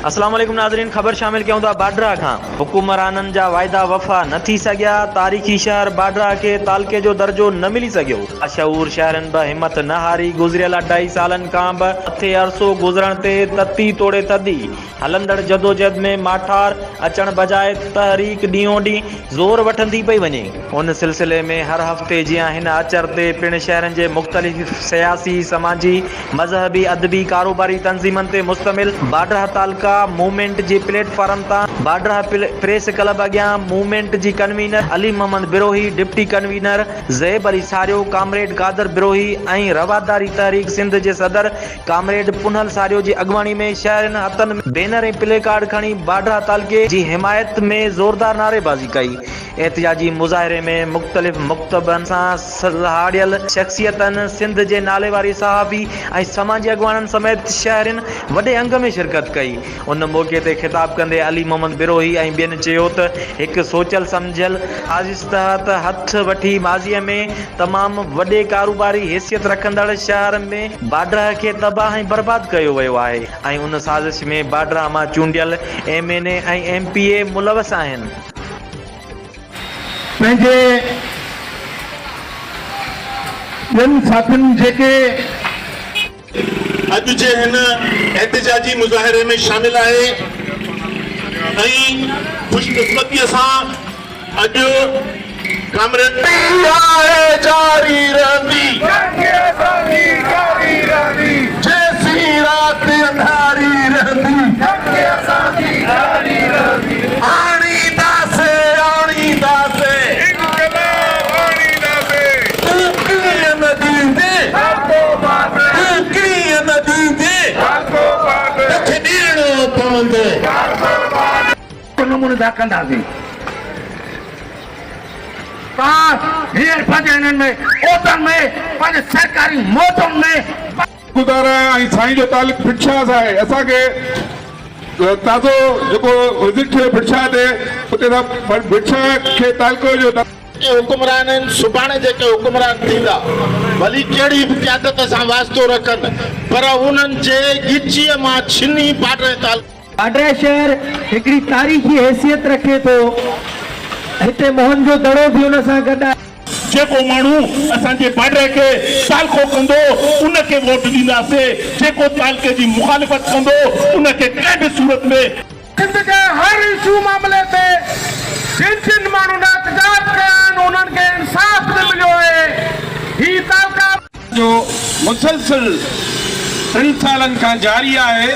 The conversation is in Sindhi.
اسلام عليڪم ناظرين خبر شامل ڪيون ٿا باڊرا کان حڪمرانن جا واعدا وفا نه ٿي سگهيا تاريخي شهر باڊرا کي تعلقي جو درجو نه ملي سگهيو باشعور شهرين به همت نه هاري گذريل اڍائي سالن کان به مٿي عرصو گذرڻ تي تتي توڙي ٿڌي هلندڙ جدوجهد ۾ ماٺار اچڻ بجاء تحريڪ ڏينهون ڏينهن زور وٺندي پئي وڃي. ان سلسلي ۾ هر هفتي جيان هن آچر تي پڻ شهرن جي مختلف سياسي، سماجي، مذهبي، ادبي، ڪاروباري تنظيمن تي مشتمل باڊهه تعلقه موومينٽ جي پليٽ فارم تان باڊهه پريس ڪلب اڳيان موومينٽ جي convener Ali Muhammad Brohi, deputy convener Zeb Ali Sario, comrade Qadir Brohi ۽ رواداري تحريڪ سنڌ جي صدر ڪامريڊ پنهل ساريو جي اڳواڻي ۾ شهرين هٿن ۾ بينر ۽ پلي ڪارڊ کڻي باڊهه تعلقي جي حمايت ۾ زوردار نعريبازي ڪئي. احتجاجي مظاهري ۾ مختلف مڪتبن سان سلهاڙيل شخصيتن، سنڌ جي ناليواري صحافي ۽ سماجي اڳواڻن سميت شهرين وڏي انگ ۾ شرڪت ڪئي. ان موقعي تي خطاب ڪندي علي محمد بروهي ۽ ٻين چيو ته هڪ سوچيل سمجهيل سازش تحت هٿ وٺي ماضي ۾ تمام وڏي ڪاروباري حيثيت رکندڙ شهر ۾ باڊهه کي تباهه ۽ برباد ڪيو ويو آهي ۽ ان سازش ۾ باڊهه مان چونڊيل M N A ۽ M P A ملوث آهن. پنهنجي ٻين ساٿين جيڪي. اڄ جي هن احتجاجي مظاهري ۾ شامل آهي ۽ خوش قسمتي سان اڄ ڪامريڊ. آهي جاري رهندي. جنگ اسان جي جاري رهندي. جيسين رات انڌاري رهندي. جنگ اسان جي جاري رهندي. آڻينداسي آڻينداسي. انقلاب آڻينداسي. تون ڪيئن نه ڏيندين. تعلقو باڊهه. تون ڪيئن نه ڏيندين. تعلقو باڊهه. توکي ڏيڻو پوندو. تعلقو باڊهه. نموني سان ڪنداسين. توهان هينئر پنهنجي هنن ۾ عهدن ۾ پنهنجي سرڪاري مهتن ۾. گذار آهيان ۽ سائين جو تعلق ڀٽ شاهه سان آهي اسان کي تازو جيڪو وزٽ ٿيو ڀٽ شاهه تي اتي اسان ڀٽ شاهه کي تعلقو جو. جيڪي حڪمران آهن سڀاڻي جيڪي حڪمران ٿيندا ڀلي ڪهڙي به قيادت سان واسطو رکن پر انهن جي ڳچيء مان ڇني باڊهه تعلقي. باڊهه شهر هڪڙي تاريخي حيثيت رکي ٿو. هتي موهن جو دڙو به ان سان گڏ آهي. جيڪو ماڻهو اسان جي باڊهه کي تعلقو ڪندو ان کي ووٽ ڏينداسين، جيڪو تعلقي جي مخالفت ڪندو ان کي ڪنهن به صورت ۾. سنڌ جي هر اشو معاملي تي جن جن ماڻهن احتجاج ڪيا آهن انهن کي انصاف نه مليو آهي. هي تعلقا. جو مسلسل ٽن سالن کان جاري آهي.